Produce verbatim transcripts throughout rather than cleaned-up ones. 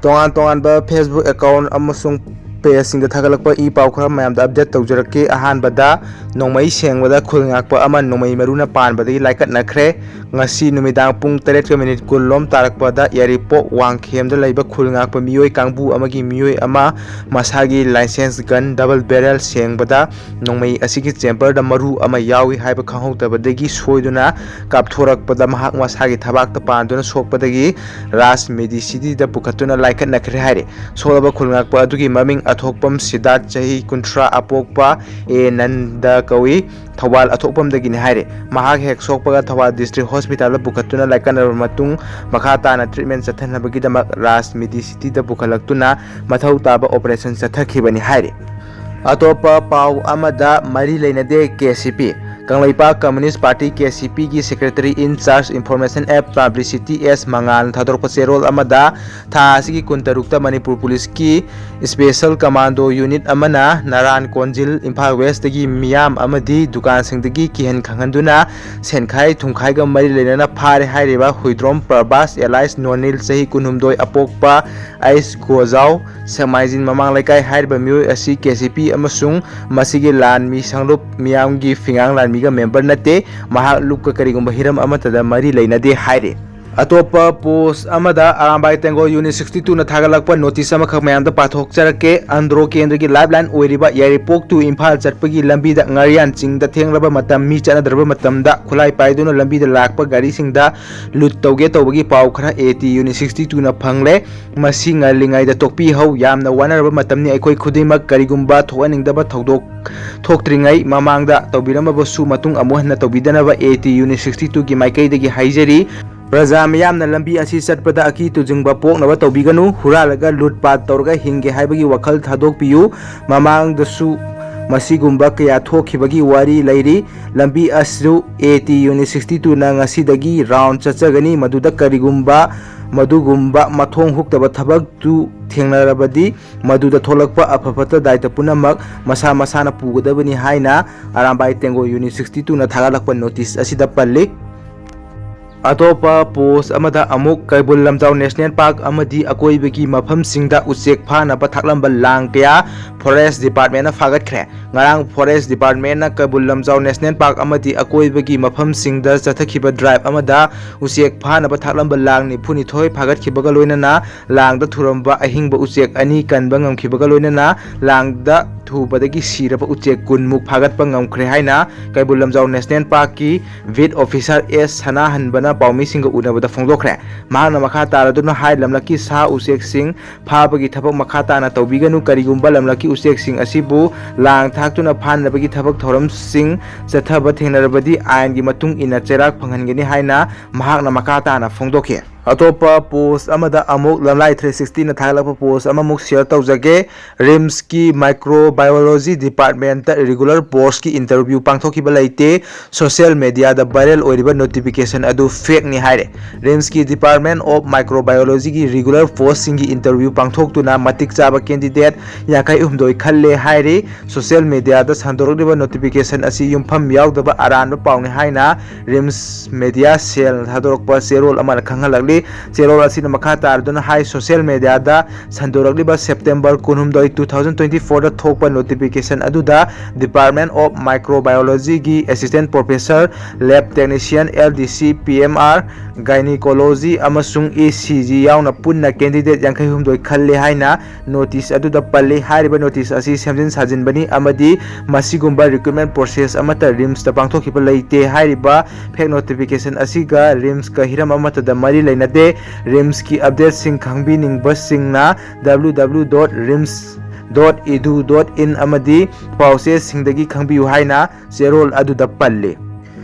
ꯇꯣꯉꯥꯟ ꯇꯣꯉꯥꯟꯕ Facebook account ꯑꯃꯁꯨꯡ pageꯁꯤꯡꯗ ꯊꯥꯒꯠꯂꯛꯄ ꯏ ꯄꯥꯎ ꯈꯔ ꯃꯌꯥꯝꯗ update ꯇꯧꯖꯔꯛꯀꯦ꯫ ꯑꯍꯥꯟꯕꯗ, ꯅꯣꯡꯃꯩ ꯁꯦꯡꯕꯗ ꯈꯨꯜ ꯉꯥꯛꯄ ꯑꯃ ꯅꯣꯡꯃꯩ ꯃꯔꯨꯅ ꯄꯥꯟꯕꯗꯒꯤ ꯂꯥꯏꯀꯠꯅꯈ꯭ꯔꯦ꯫ ꯉꯁꯤ ꯅꯨꯃꯤꯗꯥꯡ ꯄꯨꯡ ꯇꯔꯦꯠꯀ minute ꯀꯨꯟ ꯂꯣꯝ ꯇꯥꯔꯛꯄꯗ ꯌꯥꯏꯔꯤꯄꯣꯛ ꯋꯥꯡꯈꯦꯝꯗ ꯂꯩꯕ ꯈꯨꯜ ꯉꯥꯛꯄ ꯃꯤꯑꯣꯏ ꯀꯥꯡꯕꯨ ꯑꯃꯒꯤ ꯃꯤꯑꯣꯏ ꯑꯃ ꯃꯁꯥꯒꯤ licence gun double barrel ꯁꯦꯡꯕꯗ ꯅꯣꯡꯃꯩ ꯑꯁꯤꯒꯤ chamberꯗ ꯃꯔꯨ ꯑꯃ ꯌꯥꯎꯏ ꯍꯥꯏꯕ ꯈꯪꯍꯧꯗꯕꯗꯒꯤ ꯁꯣꯏꯗꯨꯅ ꯀꯥꯞꯊꯣꯔꯛꯄꯗ ꯃꯍꯥꯛ ꯃꯁꯥꯒꯤ ꯊꯕꯥꯛꯇ ꯄꯥꯟꯗꯨꯅ ꯁꯣꯛꯄꯗꯒꯤ ꯔꯥꯖ Medicityꯗ ꯄꯨꯈꯠꯇꯨꯅ ꯂꯥꯏꯀꯠꯅꯈ꯭ꯔꯦ ꯍꯥꯏꯔꯤ꯫ ꯁꯣꯛꯂꯕ ꯈꯨꯜ ꯉꯥꯛꯄ ꯑꯗꯨꯒꯤ ꯃꯃꯤꯡ ꯑꯊꯣꯛꯄꯝ ꯁꯤꯗꯥꯔꯠ, ꯆꯍꯤ ꯀꯨꯟꯊ꯭ꯔꯥ, ꯑꯄꯣꯛꯄ ꯑꯦ ꯅꯟꯗ ꯀꯧꯏ꯫ ꯊꯧꯕꯥꯜ ꯑꯊꯣꯛꯄꯝꯗꯒꯤꯅꯤ ꯍꯥꯏꯔꯤ꯫ ꯃꯍꯥꯛ ꯍꯦꯛ ꯁꯣꯛꯄꯒ ꯊꯧꯕꯥꯜ district hospitalꯗ ꯄꯨꯈꯠꯇꯨꯅ ꯂꯥꯏꯀꯠꯅꯔꯕ ꯃꯇꯨꯡ ꯃꯈꯥ ꯇꯥꯅ treatment ꯆꯠꯊꯅꯕꯒꯤꯗꯃꯛ ꯔꯥꯖ Medicityꯗ ꯄꯨꯈꯠꯂꯛꯇꯨꯅ ꯃꯊꯧ ꯇꯥꯕ operation ꯆꯠꯊꯈꯤꯕꯅꯤ ꯍꯥꯏꯔꯤ꯫ ꯑꯇꯣꯞꯄ ꯄꯥꯎ ꯑꯃꯗ, ꯃꯔꯤ ꯂꯩꯅꯗꯦ ꯀꯦ ꯁꯤ ꯄꯤ꯫ Kangleipak Communist Party, K C ꯄꯤꯒꯤ Secretary in Charge Information and Publicity ꯑꯦꯁ ꯃꯉꯥꯜꯅ ꯊꯥꯗꯣꯔꯛꯄ ꯆꯦꯔꯣꯜ ꯑꯃꯗ, ꯊꯥ ꯑꯁꯤꯒꯤ ꯀꯨꯟꯇꯔꯨꯛꯇ ꯃꯅꯤꯄꯨꯔ ꯄꯨꯂꯤꯁꯀꯤ Special Commando Unit ꯑꯃꯅ ꯅꯔꯥꯟ ꯀꯣꯟꯖꯤꯜ, ꯏꯝꯐꯥꯜ Westꯇꯒꯤ ꯃꯤꯌꯥꯝ ꯑꯃꯗꯤ ꯗꯨꯀꯥꯟꯁꯤꯡꯗꯒꯤ ꯀꯤꯍꯟ ꯈꯪꯍꯟꯗꯨꯅ ꯁꯦꯟꯈꯥꯏ ꯊꯨꯝꯈꯥꯏꯒ ꯃꯔꯤ ꯂꯩꯅꯅ ꯐꯥꯔꯦ ꯍꯥꯏꯔꯤꯕ ꯍꯨꯏꯗ꯭ꯔꯣꯝ ꯄ꯭ꯔꯚꯥꯁ alias ꯅꯣꯅꯤꯜ, ꯆꯍꯤ ꯀꯨꯟꯍꯨꯝꯗꯣꯏ, ꯑꯄꯣꯛꯄ ꯑꯩꯁ ꯒꯣꯖꯥꯎ, ꯁꯦꯛꯃꯥꯏꯖꯤꯟ ꯃꯃꯥꯡ ꯂꯩꯀꯥꯏ ꯍꯥꯏꯔꯤꯕ ꯃꯤꯑꯣꯏ ꯑꯁꯤ ꯀꯦ ꯁꯤ ꯄꯤ ꯑꯃꯁꯨꯡ ꯃꯁꯤꯒꯤ ꯂꯥꯟꯃꯤ ꯁꯪꯂꯨꯞ ꯃꯤꯌꯥꯝꯒꯤ ꯐꯤꯉꯥꯡ ꯂꯥꯟꯃꯤꯒ member ꯅꯠꯇꯦ꯫ ꯃꯍꯥꯛ ꯂꯨꯞꯀ ꯀꯔꯤꯒꯨꯝꯕ ꯍꯤꯔꯝ ꯑꯃꯠꯇꯗ ꯃꯔꯤ ꯂꯩꯅꯗꯦ ꯍꯥꯏꯔꯤ꯫ ꯑꯇꯣꯞꯄ post ꯑꯃꯗ, ꯑꯔꯥꯝꯕꯥꯏ ꯇꯦꯡꯒꯣꯜ Unit sixty twoꯅ ꯊꯥꯒꯠꯂꯛꯄ notice ꯑꯃꯈꯛ ꯃꯌꯥꯝꯗ ꯄꯥꯊꯣꯛꯆꯔꯛꯀꯦ꯫ ꯑꯟꯗ꯭ꯔꯣ ꯀꯦꯟꯗ꯭ꯔꯒꯤ lifeline ꯑꯣꯏꯔꯤꯕ ꯌꯥꯏꯔꯤꯄꯣꯛ to ꯏꯝꯐꯥꯜ ꯆꯠꯄꯒꯤ ꯂꯝꯕꯤꯗ ꯉꯥꯔꯤꯌꯥꯟ ꯆꯤꯡꯗ ꯊꯦꯡꯂꯕ ꯃꯇꯝ ꯃꯤ ꯆꯠꯅꯗ꯭ꯔꯕ ꯃꯇꯝꯗ ꯈꯨꯠꯂꯥꯏ ꯄꯥꯏꯗꯨꯅ ꯂꯝꯕꯤꯗ ꯂꯥꯛꯄ ꯒꯥꯔꯤꯁꯤꯡꯗ loot ꯇꯧꯒꯦ ꯇꯧꯕꯒꯤ ꯄꯥꯎ ꯈꯔ ꯑꯦ ꯇꯤ Unit sixty twoꯅ ꯐꯪꯂꯦ꯫ ꯃꯁꯤ ꯉꯜꯂꯤꯉꯩꯗ ꯇꯣꯛꯄꯤꯍꯧ꯫ ꯌꯥꯝꯅ ꯋꯥꯅꯔꯕ ꯃꯇꯝꯅꯤ꯫ ꯑꯩꯈꯣꯏ ꯈꯨꯗꯤꯡꯃꯛ ꯀꯔꯤꯒꯨꯝꯕ ꯊꯣꯛꯍꯟꯅꯤꯡꯗꯕ ꯊꯧꯗꯣꯛ ꯊꯣꯛꯇ꯭ꯔꯤꯉꯩ ꯃꯃꯥꯡꯗ ꯇꯧꯕꯤꯔꯝꯃꯕꯁꯨ ꯃꯇꯨꯡ ꯑꯃꯨꯛ ꯍꯟꯅ ꯇꯧꯕꯤꯗꯅꯕ ꯑꯦ ꯇꯤ Unit sixty twoꯒꯤ ꯃꯥꯏꯀꯩꯗꯒꯤ ꯍꯥꯏꯖꯔꯤ꯫ ꯄ꯭ꯔꯖꯥ ꯃꯤꯌꯥꯝꯅ ꯂꯝꯕꯤ ꯑꯁꯤ ꯆꯠꯄꯗ ꯑꯀꯤ ꯇꯨꯖꯤꯡꯕ ꯄꯣꯛꯅꯕ ꯇꯧꯕꯤꯒꯅꯨ꯫ ꯍꯨꯔꯥꯜꯂꯒ ꯂꯨꯠ ꯄꯥꯠ ꯇꯧꯔꯒ ꯍꯤꯡꯒꯦ ꯍꯥꯏꯕꯒꯤ ꯋꯥꯈꯜ ꯊꯥꯗꯣꯛꯄꯤꯌꯨ꯫ ꯃꯃꯥꯡꯗꯁꯨ ꯃꯁꯤꯒꯨꯝꯕ ꯀꯌꯥ ꯊꯣꯛꯈꯤꯕꯒꯤ ꯋꯥꯔꯤ ꯂꯩꯔꯤ꯫ ꯂꯝꯕꯤ ꯑꯁꯤꯁꯨ ꯑꯦ ꯇꯤ Unit sixty twoꯅ ꯉꯁꯤꯗꯒꯤ round ꯆꯠꯆꯒꯅꯤ꯫ ꯃꯗꯨꯗ ꯀꯔꯤꯒꯨꯝꯕ ꯃꯗꯨꯒꯨꯝꯕ ꯃꯊꯣꯡ ꯍꯨꯛꯇꯕ ꯊꯕꯛꯇꯨ ꯊꯦꯡꯅꯔꯕꯗꯤ ꯃꯗꯨꯗ ꯊꯣꯛꯂꯛꯄ ꯑꯐ ꯐꯠꯇ ꯗꯥꯏꯇ ꯄꯨꯝꯅꯃꯛ ꯃꯁꯥ ꯃꯁꯥꯅ ꯄꯨꯒꯗꯕꯅꯤ ꯍꯥꯏꯅ ꯑꯔꯥꯝꯕꯥꯏ ꯇꯦꯡꯒꯣꯜ Unit sixty twoꯅ ꯊꯥꯒꯠꯂꯛꯄ notice ꯑꯁꯤꯗ ꯄꯜꯂꯤ꯫ ꯑꯇꯣꯞꯄ ꯄꯣꯁ ꯑꯃꯗ ꯑꯃꯨꯛ ꯀꯩꯕꯨꯜ ꯂꯝꯖꯥꯎ ꯅꯦꯁꯅꯦꯜ ꯄꯥꯔꯛ ꯑꯃꯗꯤ ꯑꯀꯣꯏꯕꯒꯤ ꯃꯐꯝꯁꯤꯡꯗ ꯎꯆꯦꯛ ꯐꯥꯅꯕ ꯊꯥꯛꯂꯝꯕ ꯂꯥꯡ ꯀꯌꯥ ꯐꯣꯔꯦꯁ ꯗꯤꯄꯥꯔꯠꯃꯦꯟꯅ ꯐꯥꯒꯠꯈ꯭ꯔꯦ꯫ ꯉꯔꯥꯡ forest ꯗꯤꯄꯥꯔꯠꯃꯦꯟꯅ Keibul Lamjao national park ꯑꯃꯗꯤ ꯑꯀꯣꯏꯕꯒꯤ ꯃꯐꯝꯁꯤꯡꯗ ꯆꯠꯊꯈꯤꯕ ꯗ꯭ꯔꯥꯏꯚ ꯑꯃꯗ ꯎꯆꯦꯛ ꯐꯥꯅꯕ ꯊꯥꯛꯂꯝꯕ ꯂꯥꯡ ꯅꯤꯐꯨꯅꯤꯊꯣꯏ ꯐꯥꯒꯠꯈꯤꯕꯒ ꯂꯣꯏꯅꯅ ꯂꯥꯡꯗ ꯊꯨꯔꯝꯕ ꯑꯍꯤꯡꯕ ꯎꯆꯦꯛ ꯑꯅꯤ ꯀꯟꯕ ꯉꯝꯈꯤꯕꯒ ꯂꯣꯏꯅꯅ ꯂꯥꯡꯗ ꯊꯨꯕꯗꯒꯤ ꯁꯤꯔꯕ ꯎꯆꯦꯛ ꯀꯨꯟꯃꯨꯛ ꯐꯥꯒꯠꯄ ꯉꯝꯈ꯭ꯔꯦ ꯍꯥꯏꯅ ꯀꯩꯕꯨꯜ ꯂꯝꯖꯥꯎ ꯅꯦꯁꯅꯦꯜ ꯄꯥꯔꯛꯀꯤ ꯕꯤꯠ ꯑꯣꯐꯤꯁꯥꯔ ꯑꯦꯁ ꯁꯅꯥꯍꯟꯕꯅ ꯄꯥꯎꯃꯤꯁꯤꯡꯒ ꯎꯅꯕꯗ ꯐꯣꯡꯗꯣꯛꯈ꯭ꯔꯦ꯫ ꯃꯍꯥꯛꯅ ꯃꯈꯥ ꯇꯥꯔꯗꯨꯅ ꯍꯥꯏ, ꯂꯝꯂꯛꯀꯤ ꯁꯥ ꯎꯆꯦꯛꯁꯤꯡ ꯐꯥꯕꯒꯤ ꯊꯕꯛ ꯃꯈꯥ ꯇꯥꯅ ꯇꯧꯕꯤꯒꯅꯨ꯫ ꯀꯔꯤꯒꯨꯝꯕ ꯂꯝꯂꯛꯀꯤ ꯎꯆꯦꯛꯁꯤꯡ ꯑꯁꯤꯕꯨ ꯂꯥꯡ ꯊꯥꯛꯇꯨꯅ ꯐꯥꯅꯕꯒꯤ ꯊꯕꯛ ꯊꯧꯔꯝꯁꯤꯡ ꯆꯠꯊꯕ ꯊꯦꯡꯅꯔꯕꯗꯤ ꯑꯥꯏꯟꯒꯤ ꯃꯇꯨꯡ ꯏꯟꯅ ꯆꯩꯔꯥꯛ ꯐꯪꯍꯟꯒꯅꯤ ꯍꯥꯏꯅ ꯃꯍꯥꯛꯅ ꯃꯈꯥ ꯇꯥꯅ ꯐꯣꯡꯗꯣꯛꯈꯤ꯫ ꯑꯇꯣꯞꯄ ꯄꯣꯁ ꯑꯃꯗ ꯑꯃꯨꯛ ꯂꯝꯂꯥꯏ ꯊ꯭ꯔꯤ ꯁꯤꯛꯁꯇꯤꯅ ꯊꯥꯒꯠꯂꯛꯄ ꯄꯣꯁ ꯑꯃꯃꯨꯛ ꯁꯤꯌꯔ ꯇꯧꯖꯒꯦ꯫ ꯔꯤꯝꯁꯀꯤ ꯃꯥꯏꯀ꯭ꯔꯣꯕꯥꯏꯑꯣꯂꯣꯖꯤ ꯗꯤꯄꯥꯔꯠꯃꯦꯟꯇ ꯔꯤꯒꯨꯂꯔ ꯄꯣꯁꯀꯤ ꯏꯟꯇꯔꯚ꯭ꯌꯨ ꯄꯥꯡꯊꯣꯛꯈꯤꯕ ꯂꯩꯇꯦ꯫ ꯁꯣꯁꯤꯌꯦꯜ ꯃꯦꯗꯤꯌꯥꯗ ꯚꯥꯏꯔꯦꯜ ꯑꯣꯏꯔꯤꯕ ꯅꯣꯇꯤꯐꯤꯀꯦꯁꯟ ꯑꯗꯨ ꯐꯦꯛꯅꯤ ꯍꯥꯏꯔꯦ꯫ ꯔꯤꯝꯁꯀꯤ ꯗꯤꯄꯥꯔꯠꯃꯦꯟ ꯑꯣꯐ ꯃꯥꯏꯀ꯭ꯔꯣꯕꯥꯏꯑꯣꯂꯣꯖꯤꯒꯤ ꯔꯤꯒꯨꯂꯔ ꯄꯣꯁꯁꯤꯡꯒꯤ ꯏꯟꯇꯔꯚ꯭ꯌꯨ ꯄꯥꯡꯊꯣꯛꯇꯨꯅ ꯃꯇꯤꯛ ꯆꯥꯕ ꯀꯦꯟꯗꯤꯗꯦꯠ ꯌꯥꯡꯈꯩ ꯍꯨꯝꯗꯣꯏ ꯈꯜꯂꯦ ꯍꯥꯏꯔꯤ꯫ ꯁꯣꯁꯤꯌꯦꯜ ꯃꯦꯗꯤꯌꯥꯗ ꯁꯟꯗꯣꯔꯛꯂꯤꯕ ꯅꯣꯇꯤꯐꯤꯀꯦꯁꯟ ꯑꯁꯤ ꯌꯨꯝꯐꯝ ꯌꯥꯎꯗꯕ ꯑꯔꯥꯟꯕ ꯄꯥꯎꯅꯤ ꯍꯥꯏꯅ ꯔꯤꯝꯁ ꯃꯦꯗꯤꯌꯥ ꯁꯦꯜꯅ ꯊꯥꯗꯣꯔꯛꯄ ꯆꯦꯔꯣꯜ ꯑꯃꯅ ꯈꯪꯍꯜꯂꯛꯂꯤ꯫ ꯆꯦꯔꯣꯜ ꯑꯁꯤꯅ ꯃꯈꯥ ꯇꯥꯔꯗꯨꯅ ꯍꯥꯏ, ꯁꯣꯁꯤꯌꯦꯜ ꯃꯦꯗꯤꯌꯥꯗ ꯁꯟꯗꯣꯔꯛꯂꯤꯕ ꯁꯦꯞꯇꯦꯝꯕꯔ ꯀꯨꯟꯍꯨꯝꯗꯣꯏ, two thousand twenty fourꯗ ꯊꯣꯛꯄ ꯅꯣꯇꯤꯐꯤꯀꯦꯁꯟ ꯑꯗꯨꯗ ꯗꯤꯄꯥꯔꯠꯃꯦꯟ ꯑꯣꯐ ꯃꯥꯏꯀ꯭ꯔꯣꯕꯥꯏꯑꯣꯂꯣꯖꯤꯒꯤ assistant professor, lab technician, L D C, P M R, ꯒꯥꯏꯅꯤꯀꯣꯂꯣꯖꯤ ꯑꯃꯁꯨꯡ ꯏ ꯁꯤ ꯖꯤ ꯌꯥꯎꯅ ꯄꯨꯟꯅ ꯀꯦꯟꯗꯤꯗꯦꯠ ꯌꯥꯡꯈꯩ ꯍꯨꯝꯗꯣꯏ ꯈꯜꯂꯦ ꯍꯥꯏꯅ ꯅꯣꯇꯤꯁ ꯑꯗꯨꯗ ꯄꯜꯂꯤ꯫ ꯍꯥꯏꯔꯤꯕ ꯅꯣꯇꯤꯁ ꯑꯁꯤ ꯁꯦꯝꯖꯤꯟ ꯁꯥꯖꯤꯟꯕꯅꯤ ꯑꯃꯗꯤ ꯃꯁꯤꯒꯨꯝꯕ ꯔꯤꯀ꯭ꯔꯨꯠꯃꯦꯟ ꯄ꯭ꯔꯣꯁꯦꯁ ꯑꯃꯠꯇ ꯔꯤꯝꯁꯇ ꯄꯥꯡꯊꯣꯛꯈꯤꯕ ꯂꯩꯇꯦ꯫ ꯍꯥꯏꯔꯤꯕ ꯐꯦꯛ ꯅꯣꯇꯤꯐꯤꯀꯦꯁꯟ ꯑꯁꯤꯒ ꯔꯤꯝꯁꯀ ꯍꯤꯔꯝ ꯑꯃꯠꯇꯗ ꯃꯔꯤ ꯂꯩꯅꯗꯦ꯫ ꯔꯤꯝꯁꯀꯤ ꯑꯞꯗꯦꯠꯁꯤꯡ ꯈꯪꯕꯤꯅꯤꯡꯕꯁꯤꯡꯅ W W W dot rims dot edu dot in ꯑꯃꯗꯤ ꯄꯥꯎꯆꯦꯁꯤꯡꯗꯒꯤ ꯈꯪꯕꯤꯌꯨ ꯍꯥꯏꯅ ꯆꯦꯔꯣꯜ ꯑꯗꯨꯗ ꯄꯜꯂꯤ꯫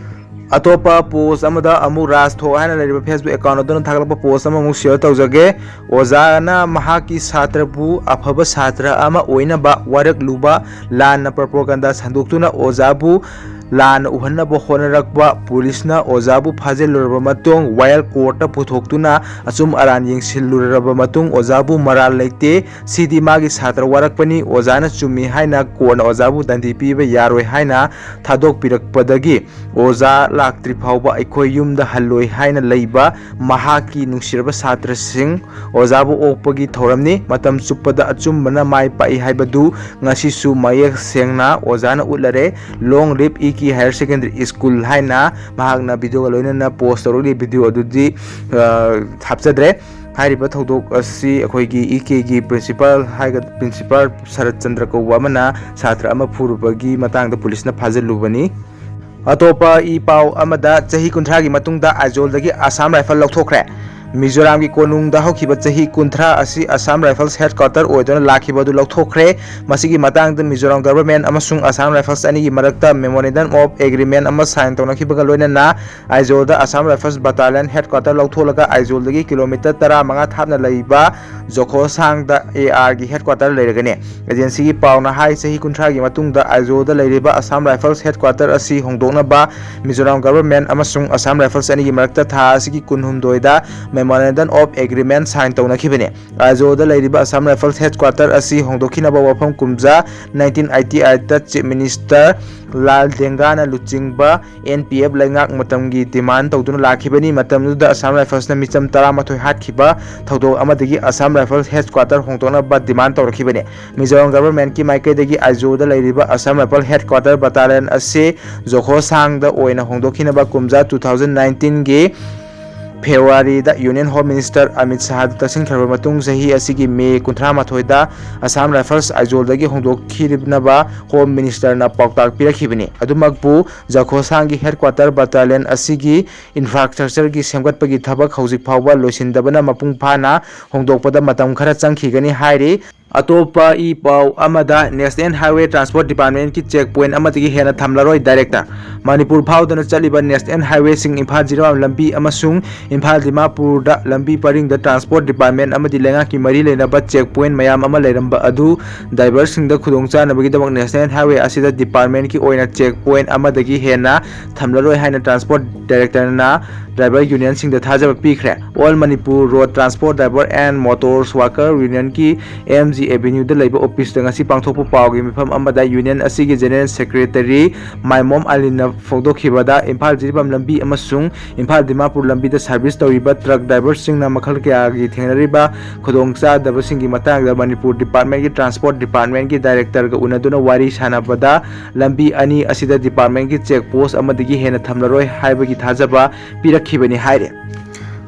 ꯑꯇꯣꯞꯄ ꯄꯣꯁ ꯑꯃꯗ ꯑꯃꯨꯛ ꯔꯥꯖ ꯊꯣꯛ ꯍꯥꯏꯅ ꯂꯩꯔꯤꯕ ꯐꯦꯁꯕꯨꯛ ꯑꯦꯀꯥꯎꯟ ꯑꯗꯨꯅ ꯊꯥꯒꯠꯂꯛꯄ ꯄꯣꯁ ꯑꯃꯃꯨꯛ ꯁꯤꯌꯔ ꯇꯧꯖꯒꯦ꯫ ꯑꯣꯖꯥꯅ ꯃꯍꯥꯛꯀꯤ ꯁꯥꯇ꯭ꯔꯕꯨ ꯑꯐꯕ ꯁꯥꯇ꯭ꯔ ꯑꯃ ꯑꯣꯏꯅꯕ ꯋꯥꯔꯛꯂꯨꯕ ꯂꯥꯟꯅ ꯄ꯭ꯔꯣꯄꯣꯒꯟꯗꯥ ꯁꯟꯗꯣꯛꯇꯨꯅ ꯑꯣꯖꯥꯕꯨ ꯂꯥꯟꯅ ꯎꯍꯟꯅꯕ ꯍꯣꯠꯅꯔꯛꯄ ꯄꯨꯂꯤꯁꯅ ꯑꯣꯖꯥꯕꯨ ꯐꯥꯖꯤꯜꯂꯨꯔꯕ ꯃꯇꯨꯡ ꯋꯥꯌꯦꯜ ꯀꯣꯔꯠꯇ ꯄꯨꯊꯣꯛꯇꯨꯅ ꯑꯆꯨꯝ ꯑꯔꯥꯟ ꯌꯦꯡꯁꯤꯜꯂꯨꯔꯕ ꯃꯇꯨꯡ ꯑꯣꯖꯥꯕꯨ ꯃꯔꯥꯜ ꯂꯩꯇꯦ, ꯁꯤꯗꯤ ꯃꯥꯒꯤ ꯁꯥꯇ꯭ꯔ ꯋꯥꯔꯛꯄꯅꯤ, ꯑꯣꯖꯥꯅ ꯆꯨꯝꯃꯤ ꯍꯥꯏꯅ ꯀꯣꯔꯠꯅ ꯑꯣꯖꯥꯕꯨ ꯗꯟꯗꯤ ꯄꯤꯕ ꯌꯥꯔꯣꯏ ꯍꯥꯏꯅ ꯊꯥꯗꯣꯛꯄꯤꯔꯛꯄꯗꯒꯤ ꯑꯣꯖꯥ ꯂꯥꯛꯇ꯭ꯔꯤ ꯐꯥꯎꯕ ꯑꯩꯈꯣꯏ ꯌꯨꯝꯗ ꯍꯜꯂꯣꯏ ꯍꯥꯏꯅ ꯂꯩꯕ ꯃꯍꯥꯛꯀꯤ ꯅꯨꯡꯁꯤꯔꯕ ꯁꯥꯇ꯭ꯔꯁꯤꯡ ꯑꯣꯖꯥꯕꯨ ꯑꯣꯛꯄꯒꯤ ꯊꯧꯔꯝꯅꯤ꯫ ꯃꯇꯝ ꯆꯨꯞꯄꯗ ꯑꯆꯨꯝꯕꯅ ꯃꯥꯏ ꯄꯥꯛꯏ ꯍꯥꯏꯕꯗꯨ ꯉꯁꯤꯁꯨ ꯃꯌꯦꯛ ꯁꯦꯡꯅ ꯑꯣꯖꯥꯅ ꯎꯠꯂꯔꯦ꯫ Long live E K Higher Secondary School ꯍꯥꯏꯅ ꯃꯍꯥꯛꯅ ꯚꯤꯗꯤꯑꯣꯒ ꯂꯣꯏꯅꯅ ꯄꯣꯁ ꯇꯧꯔꯛꯂꯤ꯫ ꯚꯤꯗꯤꯑꯣ ꯑꯗꯨꯗꯤ, ꯑ, ꯍꯥꯞꯆꯗ꯭ꯔꯦ꯫ ꯍꯥꯏꯔꯤꯕ ꯊꯧꯗꯣꯛ ꯑꯁꯤ ꯑꯩꯈꯣꯏꯒꯤ ꯏ ꯀꯦꯒꯤ ꯄ꯭ꯔꯤꯟꯁꯤꯄꯥꯜ ꯍꯥꯏꯒ-, ꯄ꯭ꯔꯤꯟꯁꯤꯄꯥꯜ ꯁꯔꯠ ꯆꯟꯗ꯭ꯔ ꯀꯧꯕ ꯑꯃꯅ ꯁꯥꯇ꯭ꯔ ꯑꯃ ꯐꯨꯔꯨꯕꯒꯤ ꯃꯇꯥꯡꯗ ꯄꯨꯂꯤꯁꯅ ꯐꯥꯖꯤꯜꯂꯨꯕꯅꯤ꯫ ꯑꯇꯣꯞꯄ ꯏ ꯄꯥꯎ ꯑꯃꯗ, ꯆꯍꯤ ꯀꯨꯟꯊ꯭ꯔꯥꯒꯤ ꯃꯇꯨꯡꯗ ꯑꯥꯏꯖꯣꯜꯗꯒꯤ ꯑꯁꯥꯝ ꯔꯥꯏꯐꯜ ꯂꯧꯊꯣꯛꯈ꯭ꯔꯦ꯫ ꯃꯤꯖꯣꯔꯥꯝꯒꯤ ꯀꯣꯅꯨꯡꯗ ꯍꯧꯈꯤꯕ ꯆꯍꯤ ꯀꯨꯟꯊ꯭ꯔꯥ ꯑꯁꯤ ꯑꯁꯥꯝ ꯔꯥꯏꯐꯜꯁ ꯍꯦꯗꯀ꯭ꯋꯥꯇꯔ ꯑꯣꯏꯗꯨꯅ ꯂꯥꯛꯈꯤꯕ ꯑꯗꯨ ꯂꯧꯊꯣꯛꯈ꯭ꯔꯦ꯫ ꯃꯁꯤꯒꯤ ꯃꯇꯥꯡꯗ ꯃꯤꯖꯣꯔꯥꯝ ꯒꯚꯔꯟꯃꯦꯟꯠ ꯑꯃꯁꯨꯡ ꯑꯁꯥꯝ ꯔꯥꯏꯐꯜꯁ ꯑꯅꯤꯒꯤ ꯃꯔꯛꯇ Memorandum of Agreement ꯑꯃ ꯁꯥꯏꯟ ꯇꯧꯅꯈꯤꯕꯒ ꯂꯣꯏꯅꯅ ꯑꯥꯏꯖꯣꯜꯗ Assam rifles battalion headquarter ꯂꯧꯊꯣꯛꯂꯒ ꯑꯥꯏꯖꯣꯜꯗꯒꯤ kilometre ꯇꯔꯥꯃꯉꯥ ꯊꯥꯞꯅ ꯂꯩꯕ ꯖꯣꯈꯣꯁꯥꯡꯗ ꯑꯦ ꯑꯥꯔꯒꯤ ꯍꯦꯗꯀ꯭ꯋꯥꯇꯔ ꯂꯩꯔꯒꯅꯤ꯫ ꯑꯦꯖꯦꯟꯁꯤꯒꯤ ꯄꯥꯎꯅ ꯍꯥꯏ, ꯆꯍꯤ ꯀꯨꯟꯊ꯭ꯔꯥꯒꯤ ꯃꯇꯨꯡꯗ ꯑꯥꯏꯖꯣꯜꯗ ꯂꯩꯔꯤꯕ ꯑꯁꯥꯝ ꯔꯥꯏꯐꯜꯁ ꯍꯦꯗꯀ꯭ꯋꯥꯇꯔ ꯑꯁꯤ ꯍꯣꯡꯗꯣꯛꯅꯕ ꯃꯤꯖꯣꯔꯥꯝ ꯒꯚꯔꯟꯃꯦꯟꯠ ꯑꯃꯁꯨꯡ ꯑꯁꯥꯝ ꯔꯥꯏꯐꯜꯁ ꯑꯅꯤꯒꯤ ꯃꯔꯛꯇ ꯊꯥ ꯑꯁꯤꯒꯤ ꯀꯨꯟꯍꯨꯝꯗꯣꯏꯗ Memorandum of Agreement ꯁꯥꯏꯟ ꯇꯧꯅꯈꯤꯕꯅꯤ꯫ ꯑꯥꯏꯖꯣꯜꯗ ꯂꯩꯔꯤꯕ ꯑꯁꯥꯝ ꯔꯥꯏꯐꯜꯁ ꯍꯦꯗꯀ꯭ꯋꯥꯇꯔ ꯑꯁꯤ ꯍꯣꯡꯗꯣꯛꯈꯤꯅꯕ ꯋꯥꯐꯝ ꯀꯨꯝꯖꯥ nineteen eighty eight ꯇ ꯆꯤꯐ ꯃꯤꯅꯤꯁꯇꯔ ꯂꯥꯜ ꯗꯦꯡꯒꯥꯅ ꯂꯨꯆꯤꯡꯕ ꯑꯦꯟ ꯄꯤ ꯑꯦꯐ ꯂꯩꯉꯥꯛ ꯃꯇꯝꯒꯤ ꯗꯤꯃꯥꯟ ꯇꯧꯗꯨꯅ ꯂꯥꯛꯈꯤꯕꯅꯤ꯫ ꯃꯇꯝꯗꯨꯗ ꯑꯁꯥꯝ ꯔꯥꯏꯐꯜꯁꯅ ꯃꯤꯆꯝ ꯇꯔꯥꯃꯥꯊꯣꯏ ꯍꯥꯠꯈꯤꯕ ꯊꯧꯗꯣꯛ ꯑꯃꯗꯒꯤ ꯑꯁꯥꯝ ꯔꯥꯏꯐꯜꯁ ꯍꯦꯗꯀ꯭ꯋꯥꯇꯔ ꯍꯣꯡꯗꯣꯛꯅꯕ ꯗꯤꯃꯥꯟ ꯇꯧꯔꯛꯈꯤꯕꯅꯤ꯫ ꯃꯤꯖꯣꯔꯥꯝ ꯒꯚꯔꯟꯃꯦꯟꯠꯀꯤ ꯃꯥꯏꯀꯩꯗꯒꯤ ꯑꯥꯏꯖꯣꯜꯗ ꯂꯩꯔꯤꯕ ꯑꯁꯥꯝ ꯔꯥꯏꯐꯜ ꯍꯦꯗꯀ꯭ꯋꯥꯇꯔ ꯕꯠꯇꯥꯂꯤꯌꯟ ꯑꯁꯤ ꯖꯣꯈꯣꯁꯥꯡꯗ ꯑꯣꯏꯅ ꯍꯣꯡꯗꯣꯛꯈꯤꯅꯕ ꯀꯨꯝꯖꯥ two thousand nineteen ꯒꯤ ꯐꯦꯕ꯭ꯔꯨꯋꯥꯔꯤꯗ ꯌꯨꯅꯤꯌꯟ ꯍꯣꯝ ꯃꯤꯅꯤꯁꯇꯔ ꯑꯃꯤꯠ ꯁꯥꯍꯗ ꯇꯛꯁꯤꯟꯈ꯭ꯔꯕ ꯃꯇꯨꯡ ꯆꯍꯤ ꯑꯁꯤꯒꯤ ꯃꯦ ꯀꯨꯟꯊ꯭ꯔꯥ ꯃꯥꯊꯣꯏꯗ ꯑꯁꯥꯝ ꯔꯥꯏꯐꯜꯁ ꯑꯥꯏꯖꯣꯜꯗꯒꯤ ꯍꯣꯡꯗꯣꯛꯈꯤꯅꯕ ꯍꯣꯝ ꯃꯤꯅꯤꯁꯇꯔꯅ ꯄꯥꯎꯇꯥꯛ ꯄꯤꯔꯛꯈꯤꯕꯅꯤ꯫ ꯑꯗꯨꯃꯛꯄꯨ ꯖꯈꯣꯁꯥꯡꯒꯤ ꯍꯦꯗꯀ꯭ꯋꯥꯇꯔ ꯕꯠꯇꯥꯂꯤꯌꯟ ꯑꯁꯤꯒꯤ ꯏꯟꯐ꯭ꯔꯥꯁ꯭ꯇ꯭ꯔꯛꯆꯔꯒꯤ ꯁꯦꯝꯒꯠꯄꯒꯤ ꯊꯕꯛ ꯍꯧꯖꯤꯛ ꯐꯥꯎꯕ ꯂꯣꯏꯁꯤꯟꯗꯕꯅ ꯃꯄꯨꯡ ꯐꯥꯅ ꯍꯣꯡꯗꯣꯛꯄꯗ ꯃꯇꯝ ꯈꯔ ꯆꯪꯈꯤꯒꯅꯤ ꯍꯥꯏꯔꯤ꯫ ꯑꯇꯣꯞꯄ ꯏ ꯄꯥꯎ ꯑꯃꯗ, National Highway Transport Department ꯀꯤ check point ꯑꯃꯗꯒꯤ ꯍꯦꯟꯅ ꯊꯝꯂꯔꯣꯏ Director꯫ ꯃꯅꯤꯄꯨꯔ ꯐꯥꯎꯗꯨꯅ ꯆꯠꯂꯤꯕ National Highway ꯁꯤꯡ, ꯏꯝꯐꯥꯜ ꯖꯤꯔꯤꯕꯥꯝ ꯂꯝꯕꯤ ꯑꯃꯁꯨꯡ ꯏꯝꯐꯥꯜ ꯗꯤꯃꯥꯄꯨꯔꯗ ꯂꯝꯕꯤ ꯄꯔꯤꯡꯗ Transport Department ꯑꯃꯗꯤ ꯂꯩꯉꯥꯛꯀꯤ ꯃꯔꯤ ꯂꯩꯅꯕ check point ꯃꯌꯥꯝ ꯑꯃ ꯂꯩꯔꯝꯕ ꯑꯗꯨ driver ꯁꯤꯡꯗ ꯈꯨꯗꯣꯡꯆꯥꯅꯕꯒꯤꯗꯃꯛ National Highway ꯑꯁꯤꯗ department ꯀꯤ ꯑꯣꯏꯅ check point ꯑꯃꯗꯒꯤ ꯍꯦꯟꯅ ꯊꯝꯂꯔꯣꯏ ꯍꯥꯏꯅ Transport Director ꯅ driver union ꯁꯤꯡꯗ ꯊꯥꯖꯕ ꯄꯤꯈ꯭ꯔꯦ꯫ All Manipur Road Transport Driver and Motors Worker Union ꯀꯤ, M G Avenue ꯗ ꯂꯩꯕ office ꯇ ꯉꯁꯤ ꯄꯥꯡꯊꯣꯛꯄ ꯄꯥꯎꯒꯤ ꯃꯤꯐꯝ ꯑꯃꯗ union ꯑꯁꯤꯒꯤ General Secretary ꯃꯥꯏꯃꯣꯝ ꯑꯂꯤꯅ ꯐꯣꯡꯗꯣꯛꯈꯤꯕꯗ, ꯏꯝꯐꯥꯜ ꯖꯤꯔꯤꯕꯥꯝ ꯂꯝꯕꯤ ꯑꯃꯁꯨꯡ ꯏꯝꯐꯥꯜ ꯗꯤꯃꯥꯄꯨꯔ ꯂꯝꯕꯤꯗ service ꯇꯧꯔꯤꯕ truck driver ꯁꯤꯡꯅ ꯃꯈꯜ ꯀꯌꯥꯒꯤ ꯊꯦꯡꯅꯔꯤꯕ ꯈꯨꯗꯣꯡꯆꯥꯗꯕꯁꯤꯡꯒꯤ ꯃꯇꯥꯡꯗ ꯃꯅꯤꯄꯨꯔ department ꯀꯤ Transport Department ꯀꯤ Director ꯒ ꯎꯅꯗꯨꯅ ꯋꯥꯔꯤ ꯁꯥꯟꯅꯕꯗ, ꯂꯝꯕꯤ ꯑꯅꯤ ꯑꯁꯤꯗ department ꯀꯤ check post ꯑꯃꯗꯒꯤ ꯍꯦꯟꯅ ꯊꯝꯂꯔꯣꯏ ꯍꯥꯏꯕꯒꯤ ꯊꯥꯖꯕ ꯄꯤꯔꯛꯈꯤꯕꯅꯤ ꯍꯥꯏꯔꯤ꯫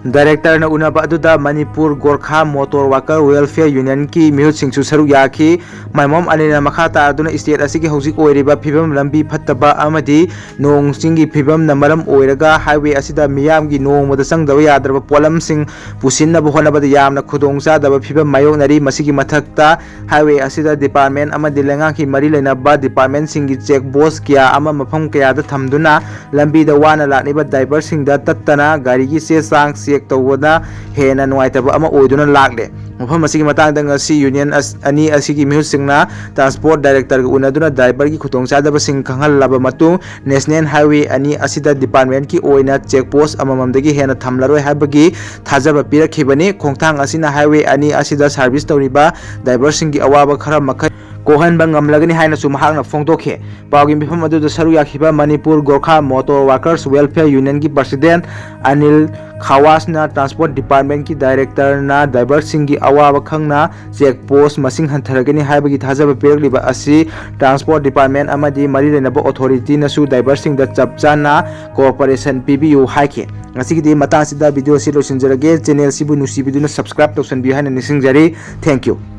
Director ꯅ ꯎꯅꯕ ꯑꯗꯨꯗ Manipur Gorkha Motor Worker Welfare Union ꯀꯤ ꯃꯤꯍꯨꯠꯁꯤꯡꯁꯨ ꯁꯔꯨꯛ ꯌꯥꯈꯤ꯫ ꯃꯥꯏꯃꯣꯝ ꯑꯂꯤꯅ ꯃꯈꯥ ꯇꯥꯗꯨꯅ state ꯑꯁꯤꯒꯤ ꯍꯧꯖꯤꯛ ꯑꯣꯏꯔꯤꯕ ꯐꯤꯕꯝ, ꯂꯝꯕꯤ ꯐꯠꯇꯕ ꯑꯃꯗꯤ ꯅꯣꯡ ꯆꯤꯡꯒꯤ ꯐꯤꯕꯝꯅ ꯃꯔꯝ ꯑꯣꯏꯔꯒ highway ꯑꯁꯤꯗ ꯃꯤꯌꯥꯝꯒꯤ ꯅꯣꯡꯃꯗ ꯆꯪꯗꯕ ꯌꯥꯗ꯭ꯔꯕ ꯄꯣꯠꯂꯝꯁꯤꯡ ꯄꯨꯁꯤꯟꯅꯕ ꯍꯣꯠꯅꯕꯗ ꯌꯥꯝꯅ ꯈꯨꯗꯣꯡꯆꯥꯗꯕ ꯐꯤꯕꯝ ꯃꯥꯌꯣꯛꯅꯔꯤ꯫ ꯃꯁꯤꯒꯤ ꯃꯊꯛꯇ highway ꯑꯁꯤꯗ department ꯑꯃꯗꯤ ꯂꯩꯉꯥꯛꯀꯤ ꯃꯔꯤ ꯂꯩꯅꯕ department ꯁꯤꯡꯒꯤ check post ꯀꯌꯥ ꯑꯃ ꯃꯐꯝ ꯀꯌꯥꯗ ꯊꯝꯗꯨꯅ ꯂꯝꯕꯤꯗ ꯋꯥꯅ ꯂꯥꯛꯂꯤꯕ driver ꯁꯤꯡꯗ ꯇꯠꯇꯅ ꯒꯥꯔꯤꯒꯤ ꯆꯦ ꯆꯥꯡ check ꯇꯧꯕꯗ ꯍꯦꯟꯅ ꯅꯨꯡꯉꯥꯏꯇꯕ ꯑꯃ ꯑꯣꯏꯗꯨꯅ ꯂꯥꯛꯂꯦ꯫ ꯃꯐꯝ ꯑꯁꯤꯒꯤ ꯃꯇꯥꯡꯗ ꯉꯁꯤ union ꯑꯁ-, ꯑꯅꯤ ꯑꯁꯤꯒꯤ ꯃꯤꯍꯨꯠꯁꯤꯡꯅ Transport Director ꯒ ꯎꯅꯗꯨꯅ driver ꯒꯤ ꯈꯨꯗꯣꯡꯆꯥꯗꯕꯁꯤꯡ ꯈꯪꯍꯜꯂꯕ ꯃꯇꯨꯡ, National Highway ꯑꯅꯤ ꯑꯁꯤꯗ department ꯀꯤ ꯑꯣꯏꯅ check post ꯑꯃꯃꯝꯗꯒꯤ ꯍꯦꯟꯅ ꯊꯝꯂꯔꯣꯏ ꯍꯥꯏꯕꯒꯤ ꯊꯥꯖꯕ ꯄꯤꯔꯛꯈꯤꯕꯅꯤ꯫ ꯈꯣꯡꯊꯥꯡ ꯑꯁꯤꯅ highway ꯑꯅꯤ ꯑꯁꯤꯗ service ꯇꯧꯔꯤꯕ driver ꯁꯤꯡꯒꯤ ꯑꯋꯥꯕ ꯈꯔ ꯃꯈꯩ ꯀꯣꯛꯍꯟꯕ ꯉꯝꯂꯒꯅꯤ ꯍꯥꯏꯅꯁꯨ ꯃꯍꯥꯛꯅ ꯐꯣꯡꯗꯣꯛꯈꯤ꯫ ꯄꯥꯎꯒꯤ ꯃꯤꯐꯝ ꯑꯗꯨꯗ ꯁꯔꯨꯛ ꯌꯥꯈꯤꯕ Manipur Gorkha Motor Workers Welfare Union ꯒꯤ President ꯑꯅꯤꯜ ꯈꯥꯋꯥꯁꯅ Transport Department ꯀꯤ Director ꯅ driver ꯁꯤꯡꯒꯤ ꯑꯋꯥꯕ ꯈꯪꯅ check post ꯃꯁꯤꯡ ꯍꯟꯊꯔꯒꯅꯤ ꯍꯥꯏꯕꯒꯤ ꯊꯥꯖꯕ ꯄꯤꯔꯛꯂꯤꯕ ꯑꯁꯤ Transport Department ꯑꯃꯗꯤ ꯃꯔꯤ ꯂꯩꯅꯕ authority ꯅꯁꯨ driver ꯁꯤꯡꯗ ꯆꯞ ꯆꯥꯅ cooperation ꯄꯤꯕꯤꯌꯨ ꯍꯥꯏꯈꯤ꯫ ꯉꯁꯤꯒꯤꯗꯤ ꯃꯇꯥꯡ ꯑꯁꯤꯗ video ꯑꯁꯤ ꯂꯣꯏꯁꯤꯟꯖꯔꯒꯦ꯫ Channel ꯁꯤꯕꯨ ꯅꯨꯡꯁꯤꯕꯤꯗꯨꯅ subscribe ꯇꯧꯁꯟꯕꯤꯌꯨ ꯍꯥꯏꯅ ꯅꯤꯡꯁꯤꯡꯖꯔꯤ꯫ Thank you꯫